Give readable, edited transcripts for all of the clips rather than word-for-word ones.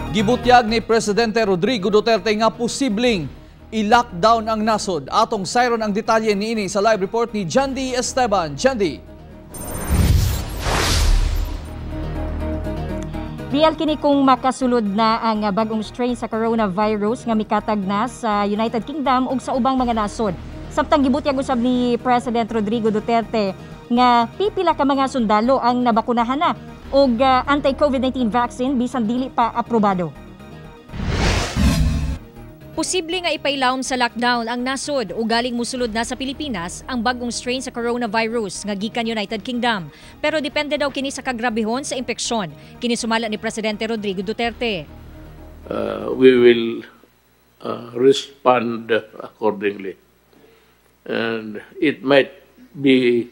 Gibutyag ni Presidente Rodrigo Duterte nga posibleng i-lockdown ang nasod. Atong sayron ang detalye niini sa live report ni Jandy Esteban. Jandy. Real kini kung makasulod na ang bagong strain sa coronavirus nga mikatag na sa United Kingdom ug sa ubang mga nasod. Samtang gibutyag usab ni President Rodrigo Duterte nga pipila ka mga sundalo ang nabakunahan na og anti-COVID-19 vaccine bisan dili pa aprobado. Posible nga ipailawom sa lockdown ang nasod o galing musulod na sa Pilipinas ang bagong strain sa coronavirus nga gikan United Kingdom. Pero depende daw kini sa kagrabehon sa impeksyon. Kini sumala ni Presidente Rodrigo Duterte. We will respond accordingly. And it might be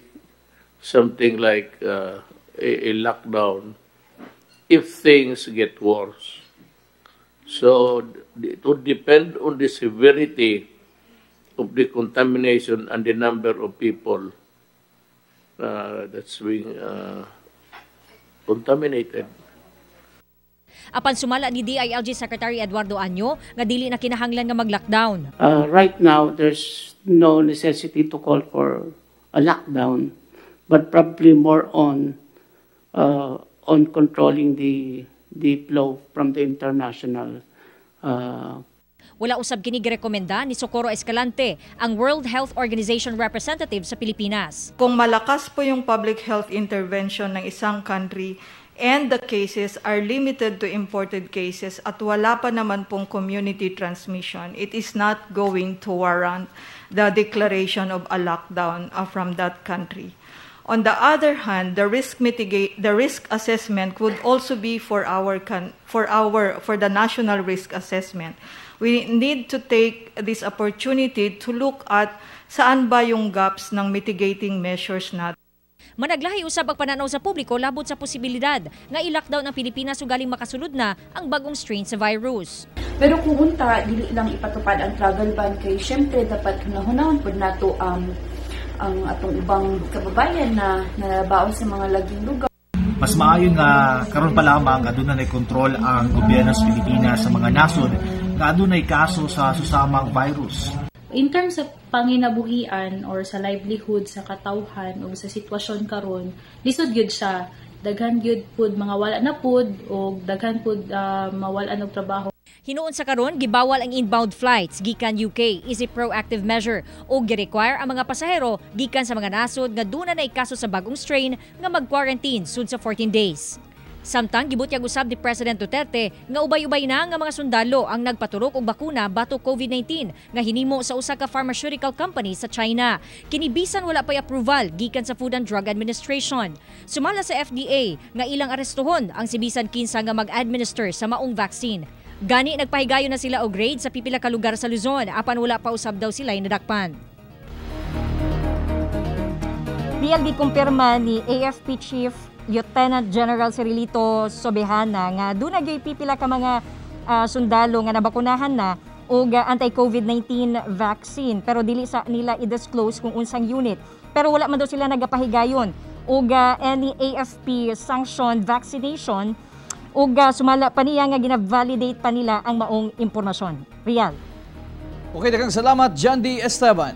something like a lockdown if things get worse. So it would depend on the severity of the contamination and the number of people that's being contaminated. Apan sumala ni DILG Secretary Eduardo Año nga dili na kinahanglan nga mag-lockdown. Right now, there's no necessity to call for a lockdown, but probably more on controlling the flow from the international. Wala usab kini girekomenda ni Socorro Escalante, ang World Health Organization representative sa Pilipinas. Kung malakas po yung public health intervention ng isang country and the cases are limited to imported cases at wala pa naman pong community transmission, it is not going to warrant the declaration of a lockdown from that country. On the other hand, the risk assessment would also be for the national risk assessment. We need to take this opportunity to look at saan ba yung gaps ng mitigating measures natin. Managlahi usab ang pananaw sa publiko labot sa posibilidad nga i-lockdown ang Pilipinas ugaling makasulod na ang bagong strain sa virus. Pero kung unta dili lang ipatupad ang travel ban kay syempre dapat hunahunahon pud nato ang atong ubang kababayan na nalabaw sa mga laging lugar. Mas maayo nga karon pa lamang aduna nay kontrol ang gobyerno sa Pilipinas sa mga nasod nga adunay kaso sa susamang virus. In terms of panginabuhian or sa livelihood sa katawhan o sa sitwasyon karon, lisod gyud siya. Daghan gyud pud mga wala na pud o daghan pud mawala og trabaho. Hinuon sa karon gibawal ang inbound flights gikan UK is a proactive measure o gi-require ang mga pasahero gikan sa mga nasod nga duna nay kaso sa bagong strain nga mag-quarantine sud sa 14 days. Samtang gibutyag usab ni President Duterte nga ubay-ubay na nga mga sundalo ang nagpaturok og bakuna batok COVID-19 nga hinimo sa usa ka pharmaceutical company sa China. Kini bisan wala pay approval gikan sa Food and Drug Administration. Sumala sa FDA nga ilang arestuhon ang si bisan kinsa nga mag-administer sa maong vaccine. Gani nagpahigayon na sila og raid sa pipila ka lugar sa Luzon apan wala pa usab daw sila nadakpan. Real gikumpirma ni AFP Chief Lieutenant General Cirilito Sobejana nga duna gyud pipila ka mga sundalo nga nabakunahan na og anti-COVID-19 vaccine pero dili sa nila i-disclose kung unsang unit. Pero wala man daw sila nagapahigayon og any AFP sanctioned vaccination ug sumala pa niya nga gina-validate pa nila ang maong impormasyon. Real. Okay, daghang salamat, Jandy Esteban.